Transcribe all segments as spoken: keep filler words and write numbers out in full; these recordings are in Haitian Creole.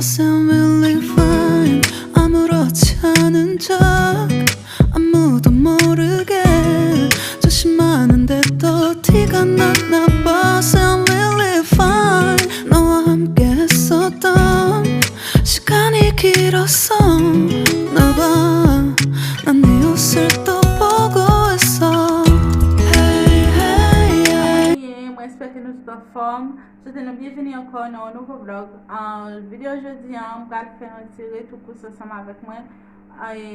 Sound really fine. 아무렇지 않은 척 아무도 모르게 조심하는데 또 티가 나나 봐. Sound really fine. 너와 함께 했었던 시간이 길었어. 나봐. 난 네 옷을 또 보고 있어. Hey, hey, yeah. Mwen espere ke nou tout anfòm. Swete nou byenveni ankò nan yon nouvo vlog. An videyo jodi a, m pral fè yon ti retou kous ansanm avèk mwen. E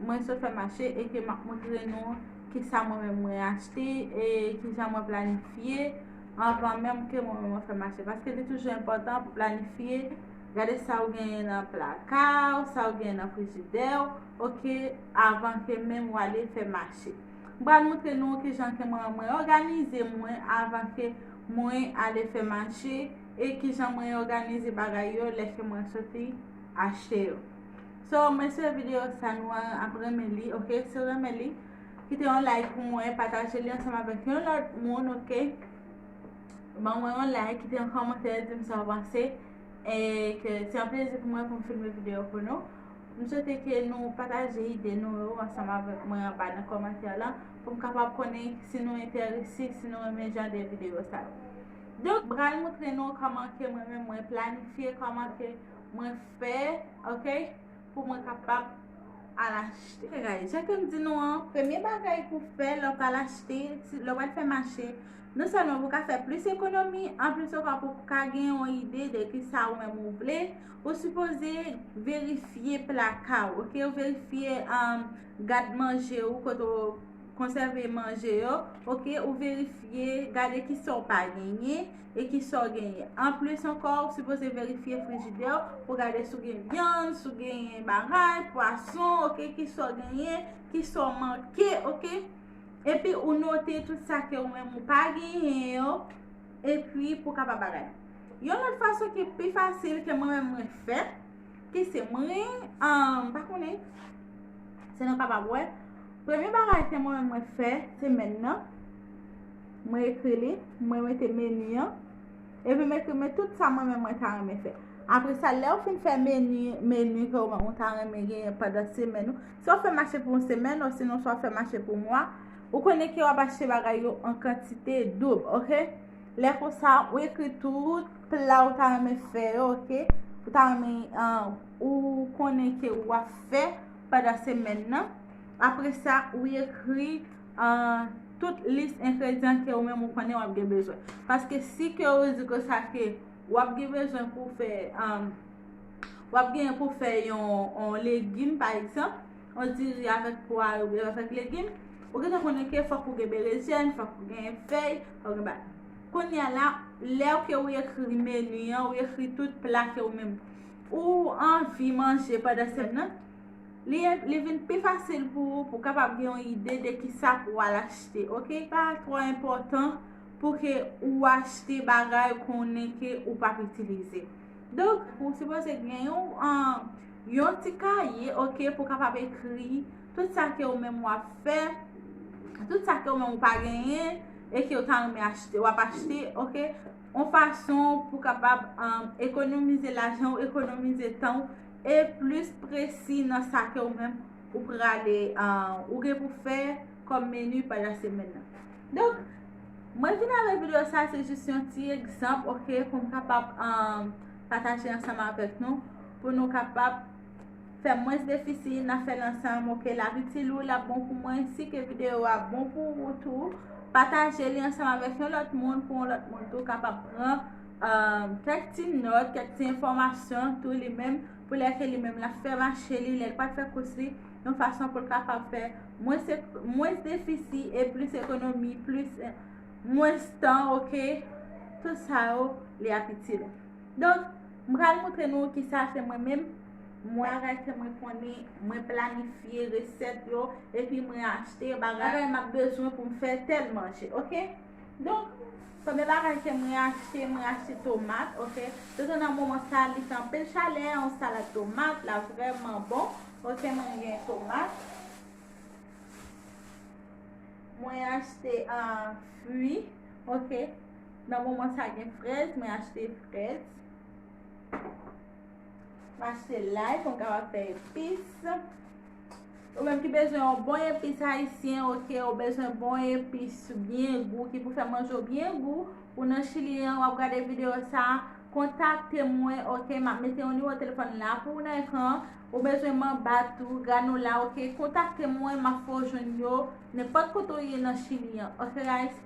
mwen sot fè mache e ke m ap montre nou kisa mwen menm mwen achte e kijan mwen planifye anvan menm ke mwen menm mwen fè mache. Paske li toujou enpòtan pou planifye, gade sa ou genyen nan plaka w, sa ou genyen nan frijidè w, oke, avan ke menm w ale fè mache. M pral montre nou kijan ke mwen, mwen òganize mwen avan ke mwen ale fè mache e kijan mwen òganize bagay yo lè ke mwen soti achte yo. So, mwen espere videyo sa nou ap renmen li, oke? Si w renmen li, kite yon like pou mwen, pataje li ansanm avèk yon lòt moun, oke? Ban mwen yon like, kite yon kòmantè, di m sa w panse. E ke se yon plezi pou mwen pou m filme videyo pou nou. M swete ke nou pataje ide nou yo ansanm avèk mwen anba nan kòmantè lan, pou m kapab konnen si nou enterese, si nou renmen jan de videyo sa yo. Donk, m pral montre nou kòman ke mwen menm mwen planifye, kòman ke mwen fè, oke, pou mwen kapab al achte. Guys, jan ke m di nou an, premye bagay pou fè lè w pral achte, si, lè w pral fè mache, non sèlman pou w ka fè plis ekonomi, anplis ankò pou w ka gen yon ide de kisa ou menm ou vle, ou sipoze verifye plaka w, oke? Ou verifye, um, gad manje ou, kote w konsève manje yo, oke? Ou verifye, gade kisa w pa genyen e kisa w genyen. Anplis ankò, ou sipoze verifye frijidè w pou gade si w gen vyann, si w genyen bagay, pwason, oke? Kisa w genyen, kisa w manke, oke? Epi ou note tout sa ke ou menm ou pa genyen yo, epi pou w kapab bagay. Yon lòt fason ki pi fasil ke mwen menm mwen fè, ki se mwen, um, pa konnen, si nou kapab wè, premye bagay ke mwen menm mwen fè semèn nan, mwen ekri li, mwen mete meni an, epi m ekri men tout sa mwen menm mwen ta renmen fè. Apre sa, lè w fin fè meni, meni ke w, ou ta renmen genyen pandan semèn ou, si w fè mache pou yon semèn, osinon si w fè mache pou mwa, ou konnen ke w ap achte bagay yo an kantite doub, oke? Lè konsa, ou ekri tout pla ou ta renmen fè yo, oke? Ou ta renmen, ah, ou konnen ke w ap fè pandan semèn nan. Apre sa, ou ekri, ah, tout lis engredyan ke ou menm ou konnen w ap gen bezwen. Paske si ke ou di konsa ke w ap gen bezwen pou fè, ah, w ap genyen pou fè yon, yon legim, pa egzanp, yon diri avèk pwa oubyen avèk legim, ou gentan konnen ke fòk ou gen berejèn, fòk ou gen fèy, fòk ou gen bagay. Kounye a la, lè ke ou ekri meni an, ou ekri tout pla ke ou menm ou anvi manje pandan semèn nan, li, li vin pi fasil pou ou, pou w kapab gen yon ide de kisa pou w al achte, oke? Pa twò enpòtan pou ke ou achte bagay konnen ke ou p ap itilize. Donk, ou sipoze gen yon, an, yon ti kaye, oke, pou w kapab ekri tout sa ke ou menm w ap fè, tout sa ke ou menm ou pa genyen, e ke ou ta renmen achte, w ap achte, oke, yon fason pou w kapab, an, ekonomize lajan w, ekonomize tan w, e plis presi nan sa ke ou menm ou prale, an, ou gen pou fè kòm meni pandan semèn nan. Donk, mwen vin avèk videyo sa, se jis yon ti egzanp, oke, pou m kapab, um, pataje ansanm avèk nou, pou nou kapab fè mwens defisi, n a fè l ansanm, oke, l ap itil ou, l ap bon pou mwen, si ke videyo a bon pou ou tou, pataje li ansanm avèk yon lòt moun, pou yon lòt moun tou kapab pran, um, kèk ti nòt, kèk ti enfòmasyon tou li menm, pou lè ke li menm l ap fè mache li, lè l pral fè kous li, yon fason pou l kapab fè mwens ek-, mwens defisi e plis ekonomi, plis, eh, mwens tan, oke? Tout sa yo, li ap itil. Donk, m pral montre nou kisa se mwen menm, mwen, bagay ke mwen konnen, mwen planifye resèt yo, epi mwen achte bagay, bagay m ap bezwen pou m fè tèl manje, oke? Donk, premye bagay ke mwen achte, mwen achte tomat, oke? Sitou nan moman sa, li fè anpil chalè, yon salad tomat, la vrèman bon, oke? Mwen gen tomat. Mwen achte, ah, fwi, ok. Nan moman sa gen frèz, mwen achte frèz. Mwen achte lay pou m kapab fè epis. Ou menm ki bezwen yon bon epis ayisyen, ok, ou bezwen bon epis byen gou, ki pou fè manje w byen gou, ou nan Chili an, w ap gade videyo sa, kontakte mwen, ok, m ap mete yon nimewo telefòn la pou ou nan ekran an. Ou bezwen manba tou, granola, ok, kontakte mwen, m ap fè w jwenn yo. Nenpòt kote w ye nan Chili an, ok, guys,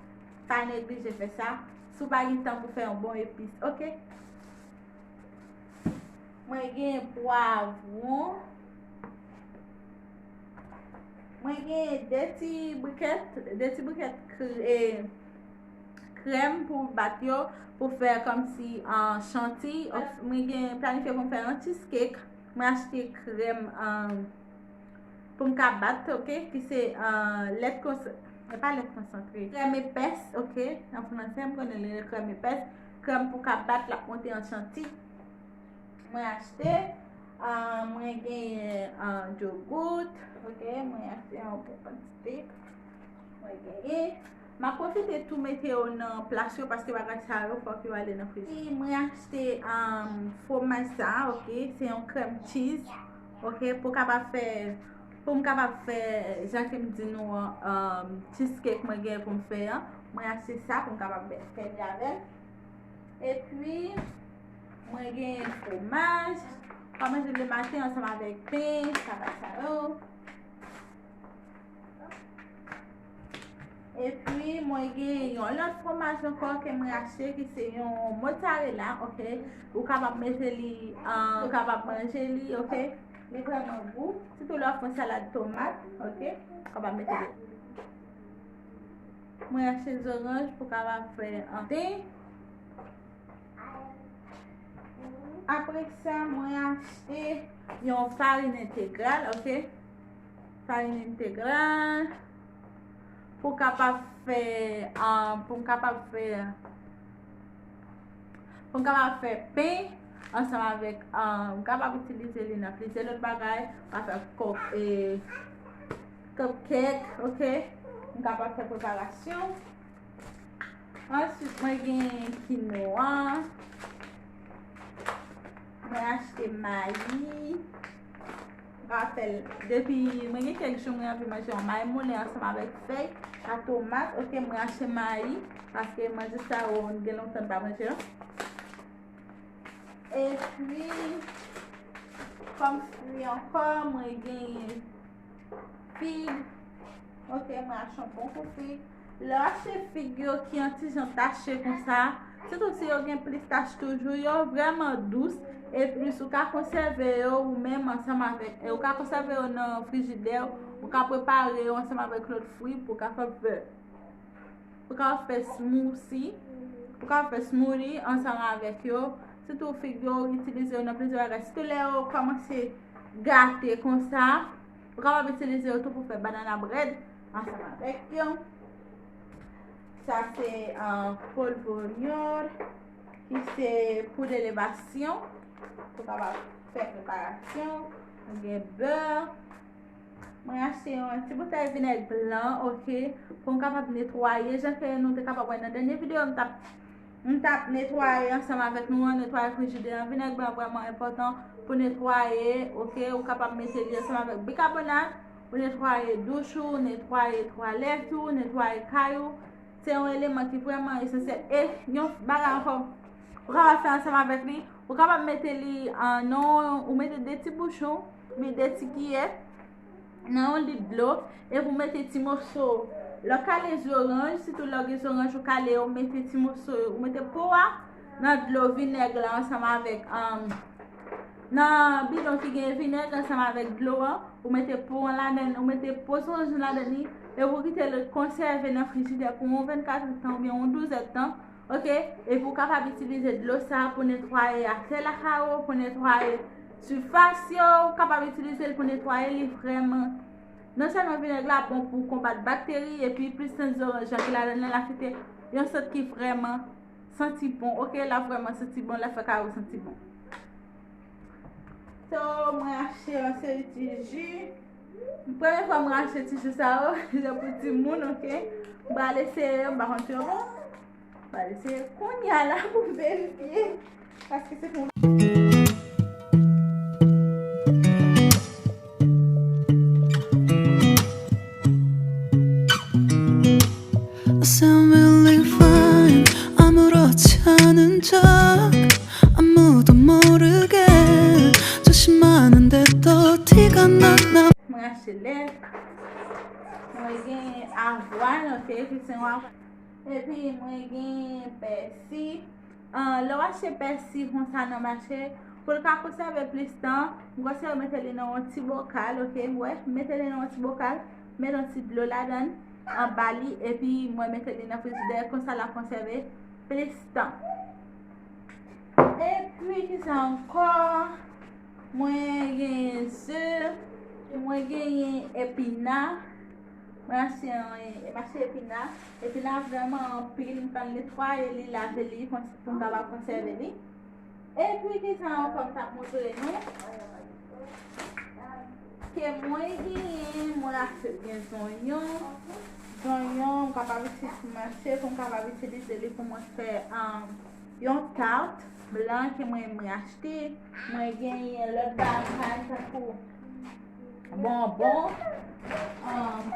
pa neglije fè sa. Si w pa gen tan pou fè yon bon epis, ok. Mwen gen pwavwon. Mwen gen de ti brikèt, de ti brikèt kre-, krèm pou bat yo, pou fè kòmsi, ah, chantiy. Mwen gen planifye pou m fè yon cheesecake. Mwen achte krèm, ah, pou m ka bat, ok, ki se, ah, lèt konsa-, e pa lèt konsantre, krèm epès, ok, an fransè, m konnen li rele krèm epès, krèm pou ka bat, l ap monte an chantiy. Mwen achte, ah, mwen genyen, ah, yogourt, ok, mwen achte yon bon kantite. Mwen genyen. M ap pwofite tou mete yo nan plas yo, paske bagay sa yo fòk yo ale nan frijider. Mwen achte, um, fwomaj sa, ok, se yon krèm cheese, ok, pou kapab fè, pou m kapab fè, jan ke m di nou an, um, cheesecake mwen gen pou m fè an. Mwen achte sa pou m kapab fè li avè l. Epi, mwen gen fwomaj. Mwen manje le maten ansanm avèk pen, sa bagay sa yo. Epi, mwen gen yon lòt fwomaj ankò ke mwen achte, ki se yon mozzarella, ok? Ou kapab mete li, ah, ou kapab manje li, ok? Li vrèman gou. Sitou lè w ap fè salad tomat, ok? Ou kapab mete li. Mwen achte zoranj pou kapab fè, ah, pen. Apre sa, mwen achte yon farin entegral, ok? Farin entegral. Pou kapab fè, ah, pou m kapab fè, pou m kapab fè pen ansanm avèk, ah, m kapab itilize li nan plizyè lòt bagay, m ka fè kòk, e, cupcake, ok? M kapab fè preparasyon. Answit, mwen gen kinoa. Mwen achte mayi. Mwen ka fè l depi mwen gen kèk jou mwen anvi manje yon mayi moulen ansanm avèk fèy a tomat. Ok, mwen achte mayi paske manje sa yo gen lontan m pa manje yo. Epi, kòm fwi ankò, mwen gen fig. Ok, mwen achte yon bon kou fig. Lè w achte fig yo ki yon ti jan tache konsa, sitou si yo gen plis tach toujou, yo vrèman dous. E plis, ou ka konsève yo ou menm ansanm avèk, e ou ka konsève yo nan frijidè, ou ka prepare yo ansanm avèk lòt fwi pou w kapab fè, pou w kapab fè smoothie, pou w kapab fè smoothie ansanm avèk yo. Sitou fig yo, ou itilize yo nan plizyè bagay. Sitou lè yo kòmanse gate konsa, ou kapab itilize yo tou pou fè banana bread ansanm avèk yo. Sa se, ah, polvo oignon, ki se poud elevasyon, pou kapab fè preparasyon. Ou gen bè. Mwen achte yon ti boutèy vinèg blan, ok, pou m kapab netwaye. Jan ke nou te kapab wè nan dènye videyo, m t ap, m t ap netwaye ansanm avèk nou an, netwaye frijidè an. Vinèg blan vrèman enpòtan pou netwaye, ok. Ou kapab mete li ansanm avèk bikabonat, ou netwaye douch ou, ou netwaye twalèt ou, ou netwaye kay ou. Se yon eleman ki vrèman esansyèl. E yon bagay ankò, ou kapab fè ansanm avèk li, ou kapab mete li an, non, ou mete de ti bouchon, oubyen de ti kiyè nan yon lit dlo, epi ou mete ti moso. Lè w kale zoranj, sitou lè w gen zoranj ou kale yo, ou mete ti moso yo, ou mete po a nan dlo vinèg la ansanm avèk, um, nan bidon ki gen vinèg ansanm avèk dlo an, ou mete po an ladan, ou mete po zoranj ladan li, epi ou kite l konsève nan frijidè pou yon vennkat èdtan oubyen yon douz èdtan, ok? Epi ou kapab itilize dlo sa pou netwaye atè lakay ou, pou netwaye sifas yo, ou kapab itilize l pou netwaye li vrèman. Non sèlman vinèg la bon pou konbat bakteri, epi plis sant zoranj ki ladan l lan, l ap kite yon sant ki vrèman santi bon, ok? L ap vrèman santi bon, l ap fè kay ou santi bon. So, mwen achte yon seri ti ji. Premye fwa mwen achte ti chou sa yo, se pou timoun, oke? M pral eseye, m pa konn si yo bon. M pral eseye kounye a la pou m verifye. Paske se pou Assembly fine 아무렇지 않은 척 아무도 모르게 조심하는데도 티가 나나 Mwen achte lèt. Mwen gen avwàn, oke, ki se yon avwàn. Epi mwen gen pèsi. Ah, lè w achte pèsi konsa nan mache, pou l ka konsève plis tan, m konseye w mete li nan yon ti bokal, oke, wè, mete li nan yon ti bokal, mete yon ti dlo ladan l, anba li, epi mwen mete li nan frijidè, konsa l ap konsève plis tan. Epi, kisa ankò? Mwen genyen ze, mwen genyen epina. Mwen achte yon, m achte epina. Epina vrèman anpil, m pral netwaye li, lave li, kons- pou m kapab konsève li. Epi, kisa ankò m t ap montre nou? Ke mwen genyen, mwen achte gen zonyon. Zonyon, m kapab itilize mache, pou m kapab itilize li pou mwen fè, um, yon tat blan ke mwen, mwen achte. Mwen genyen lòt bagay, tankou bonbon. Um,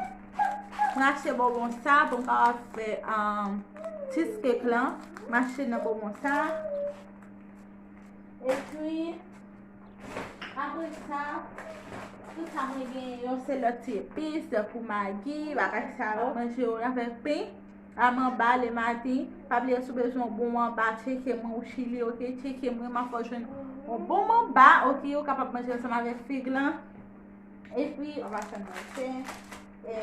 mwen achte bonbon sa pou m kapab fè, um, cheesecake lan. Mwen achte nan bonbon sa. Epi, apre sa, tout sa mwen gen yo se lòt ti epis, tankou magi, bagay sa yo. Manje yo avèk pen. A manba le maten, pa bliye si w bezwen yon bon manba, tcheke mwen ou Chili, oke? Tcheke mwen, m ap fè w jwenn yon bon manba, oke? Ou kapab manje ansanm avèk fig lan. Epi, an pasan mwen fè, e,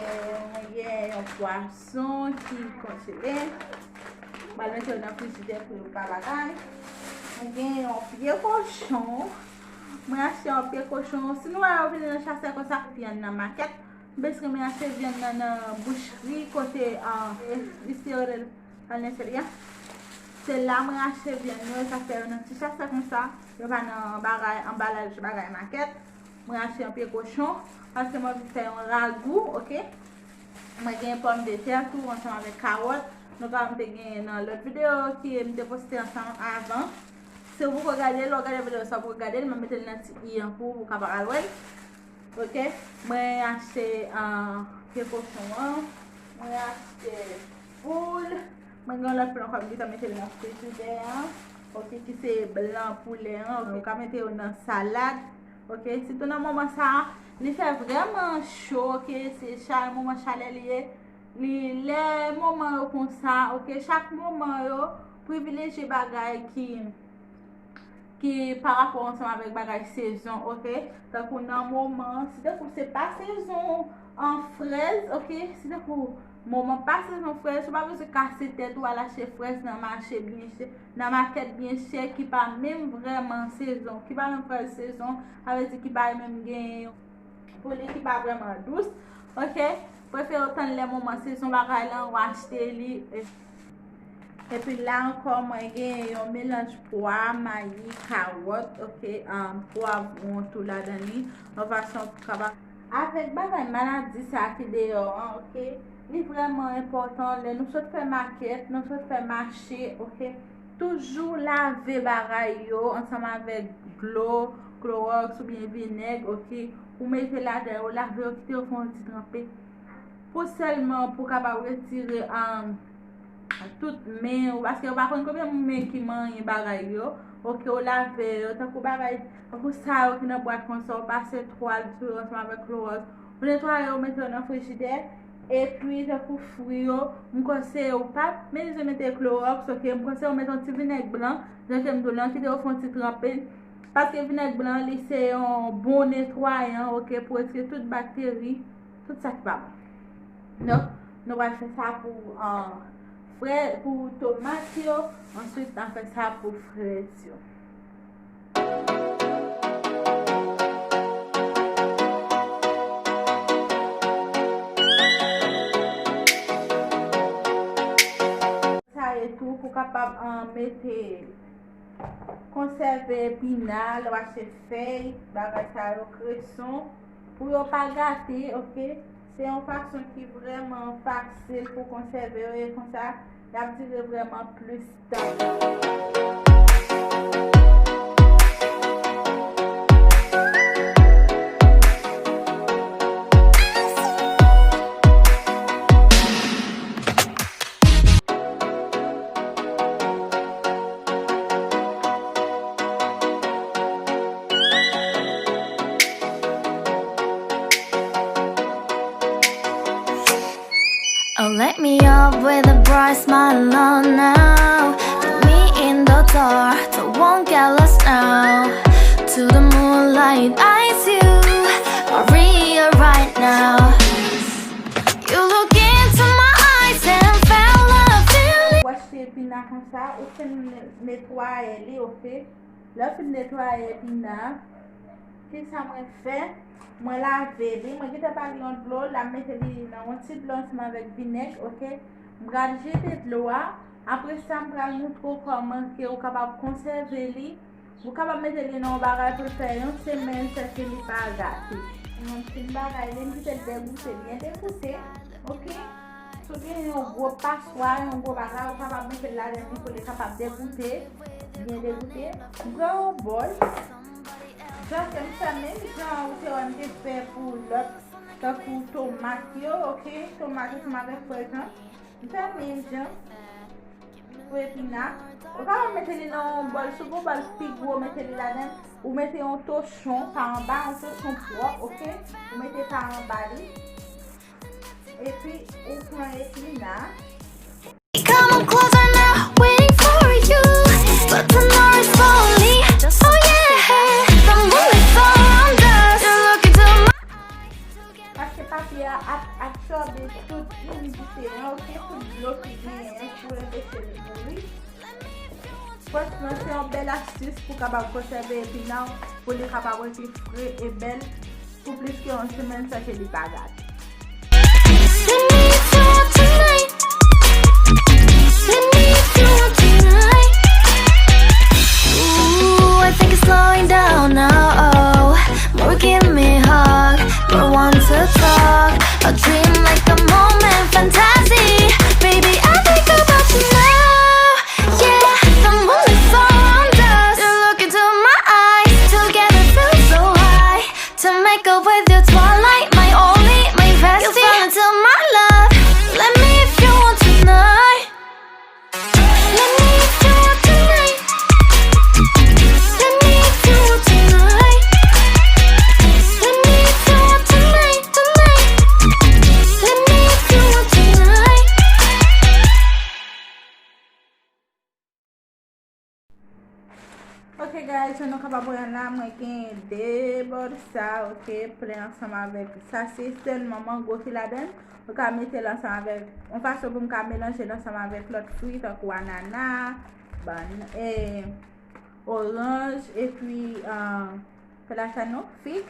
mwen gen yon pwason ki konjele. Mwen mete l nan frijidè pou yo pa bagay. Mwen gen yon pye kochon. Mwen achte yon pye kochon. Si nou wè yo vini nan chasè konsa, vyann nan makèt. M plis renmen achte vyann nan nan bouchri kote, ah, Mister Rodel al Neseria. Se la mwen achte vyann yo, sa fè yo nan ti chasè konsa. Yo pa nan bagay, anbalaj bagay makèt. Mwen achte yon pye kochon, paske mwen vin fè yon ragou, oke? Mwen gen pòmdetè tou, ansanm avèk kawòt. Nou ka m te gen nan lòt videyo ki m te poste ansanm avan. Si w poko gade l, w gade videyo sa w poko gade l, mwen mete l nan ti i an pou ou, ou kapab al wè l. Oke, mwen achte, ah, pye kochon an, mwen achte poul, mwen gen yon lòt poul ankò, m gentan mete l nan frijidè an, oke, ki se blan poulè an, oke, ou ka mete yo nan salad, oke, sitou nan moman sa a, li fè vrèman cho, oke, se chalè, moman chalè li ye, li, lè moman yo konsa, oke, chak moman yo, privilejye bagay ki ki pa rapò ansanm avèk bagay sezon, oke? Tankou nan moman, si tankou se pa sezon an frèz, oke? Si tankou moman pa sezon frèz, ou pa bezwen kase tèt ou al achte frèz nan mache byen chè, nan makèt byen chè ki pa menm vrèman sezon, ki pa menm frèz sezon, sa vle di ki pa menm gen pou li ki pa vrèman dous, oke? Prefere w tann lè moman sezon bagay lan, ou achte li. E- Epi la ankò, mwen gen yon melanj pwa, mayi, kawòt, oke, um, pwavwon tou ladan li, yon fason pou kapab. Avèk bagay maladi sa ki deyò an, oke, li vrèman enpòtan lè nou sot fè makèt, nou sot fè mache, oke, toujou lave bagay yo ansanm avèk dlo, klowòks oubyen vinèg, oke, ou mete ladan yo, lave yo, kite yo fè yon ti tranpe. Pou sèlman pou kapab retire, um, tout men ou, paske ou pa konn konbyen men ki manyen bagay yo. Oke, ou lave yo, tankou bagay, tankou sa yo ki nan bwat konsa, ou pase twal sou yo ansanm avèk klowòks. Ou netwaye yo, ou mete yo nan frijidè. Epi, tankou fwi yo, m konseye ou pa bezwen mete klowòks, oke? M konseye ou mete yon ti vinèg blan, jan ke m di w lan, kite yo fè yon ti tranpe. Paske vinèg blan, li se yon bon netwayan, oke, pou retire tout bakteri, tout sa ki pa bon. Donk, nou pral fè sa pou, ah, frè, pou tomat yo, answit n ap fè sa pou frèz yo. Sa e tou pou kapab, ah, mete konsève epina, lè w achte fèy, bagay sa yo, kreson. Pou yo pa gate, oke? Se yon fason ki vrèman fasil pou konsève yo, e konsa, y ap dire vrèman plis tan. Oh, let me up with a bright smile on now. Put me in the dark, don't won't get lost now. To the moonlight, eyes you, Maria right now. You look into my eyes and found love in Ou achte epina konsa, ou fin ne- netwaye li, oke? Lè w fin netwaye epina, kisa mwen fè? Mwen lave li, mwen gentan ba li yon dlo, la m mete li nan yon ti dlo ansanm avèk vinèg, oke? M pral jete dlo a. Apre sa, m pral montre w kòman ke ou kapab konsève li. Ou kapab mete li nan yon bagay pou l fè yon semèn san ke li pa gate. Yon ti bagay, li envite l degoute, byen degoute, oke? Si w gen yon gwo paswa, yon gwo bagay, ou kapab mete l ladan li pou li kapab degoute, byen degoute. M pran yon bòl, jan ke m fè, menm jan ou te wè m te fè pou lòt, tankou tomat yo, oke? Tomat yo, tomat yo frekan. M fè menm jan pou epina. Ou kapab mete li nan yon bòl, si w gen yon bòl pi gwo, mete li ladan. Ou mete yon tochon pa anba, yon tochon pwòp, oke? Ou mete pa anba li. Epi, ou pran epina. Come on closer now, waiting for you. But the noise slowly, oh yeah. The moonlit surround us. You look into my Paske papye a ap absòbe tout imidite an, oke, tout dlo ki genyen an pou anpeche li pouri. Franchman, se yon bèl astis pou kapab konsève epina w, pou li kapab rete fre e bèl pou plis ke yon semèn san ke li pa gate. Let me fuck tonight. Let me fuck tonight. Ooh, I think it's slowing down now. Oh, more give me hug, more want to talk. A dream like a moment fantasy. Baby, I think about you now. Yeah, the moonlit surround us. You look into my eyes. Together feel so high. To make up with your twilight, my only, my bestie. You fell into my love. Let me if you want tonight. Let me if you want tonight. Let me if you want tonight. Let me if you want tonight, tonight. Let me if you want tonight. Ok guys, jan nou kapab wè la, mwen gen de bòl sa, ok, plen ansanm avèk sa, se sèlman mango ki ladan. Mwen ka mete l ansanm avèk yon fason pou m ka melanje l ansanm avèk lòt fwi, tankou anana, bann, eh, oranj, epi, ah, fè la sa non, fig.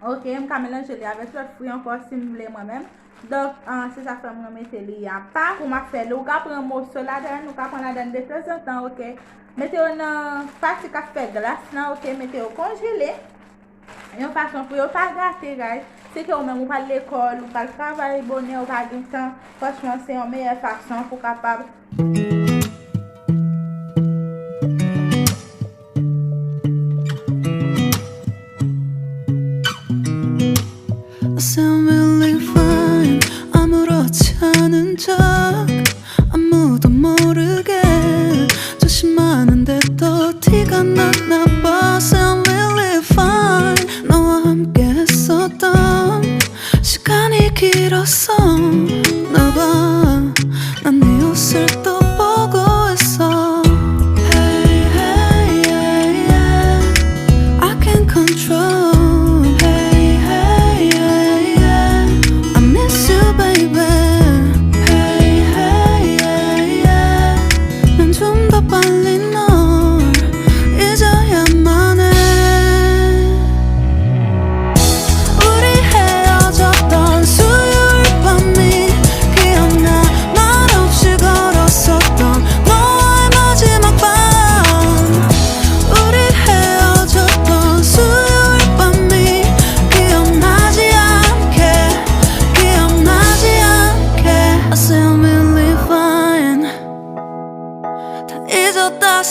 Ok, m ka melanje li avèk lòt fwi ankò si m vle mwen menm. Donk, ah, se sa fè mwen mete li apa. Pou m ap fè li, ou ka pran moso ladan, ou ka pran ladan detanzantan, ok. Mete yo nan pati k ap fè glas lan, ok, mete yo konjele. Yon fason pou yo pa gate, guys. Si ke ou menm ou pral lekòl, ou pral travay bonè, ou pa gen tan, franchman, se yon meyè fason pou kapab I seem really fine 아무렇지 않은 척 아무도 모르게 조심하는데도 티가 나나 봐 I seem really fine 너와 함께 했었던 시간이 길었어 나봐 난 네 옷을 또 보고 있어 Hey hey yeah yeah I can't control Hey hey yeah yeah I miss you baby Hey hey yeah yeah 난 좀 더 빨리 널 잊어야만 해 우리 헤어졌던 수요일 밤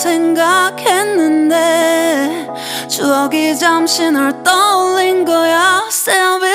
생각했는데 추억이 잠시 널 떠올린 거야. Still be